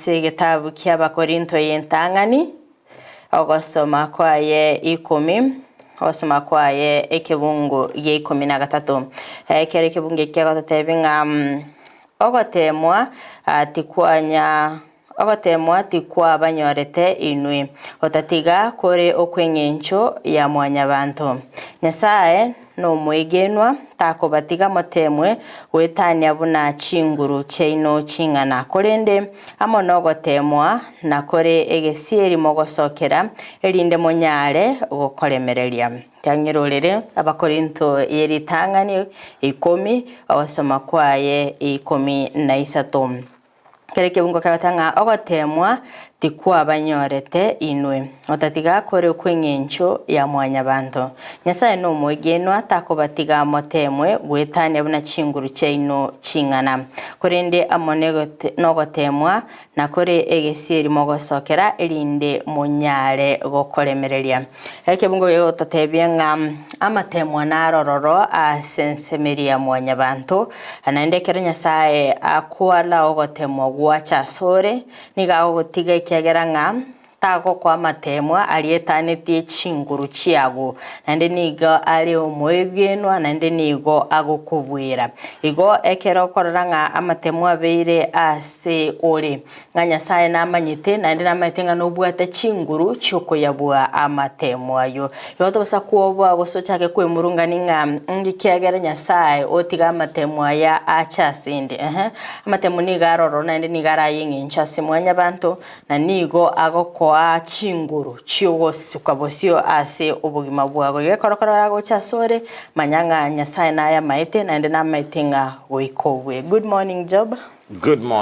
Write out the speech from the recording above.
ase egetabu ki'Abakorinto y'entang'ani, ogosoma kwaye ikomi, ogosoma kwaye ekebungu gia ikomi na gatato. Ekero ekebungu eke kegototebi ng'a ogoteemwa tikwanya Ogoteemwa tikwabanyorete inwe, gotatiga kore okw'engencho ya mwanyabanto. Nyasae nomwegenwa, takobatiga moteemwe goetania buna chinguru chiaino ching'ana, korende amo nogoteemwa nakore egesieri mogosokera, erinde monyare gokoremereria. Tang'irorere Abakorinto ye ritang'ani ikomi, ogosoma kwaye ikomi na isato. Kera ekebungo kegoteba ng'a ogoteemwa tikwabanyorete inwe, otatiga kore okw'engencho ya mwanyabanto. Nyasae nomwegenwa, takobatiga moteemwe goetania buna chinguru chiaino ching'ana. Korende amo nogoteemwa nakore egesieri mogosokera, erinde monyare gokoremereria. Ekebungo gegototebia ng'a amateemwa naro ororo ase ensemeri ya mwanyabanto, naende ekero Nyasae akoala ogoteemwa gwacha asore, nigo agogotiga ekiagera ng'a tagokoa amateemwa aria etanetie chinguru chiago, naende nigo are omoegenwa naende nigo agokobuera. Igo ekero okorora ng'a amateemwa abeire ase ore, Ng'a Nyasae namanyete, naende namanyete ng'a nobwate chinguru chi'okoyabua amatemo ayio. Igo tobaisa kwoboa gose ochake kwemurungania ng'a ekiagera Nyasae otiga amatemo aya ache ase inde. Ehe, amatemo nigo are ororo naende nigo are ay'eng'encho ase mwanyabanto, na nigo agokoa chinguru chi'ogosuka bosio ase obogima bwago. Igo ekero korora agocha asore, manya ng'a Nyasae nayamaete naende namaete ng'a goika obue. Good morning Job. Good morning.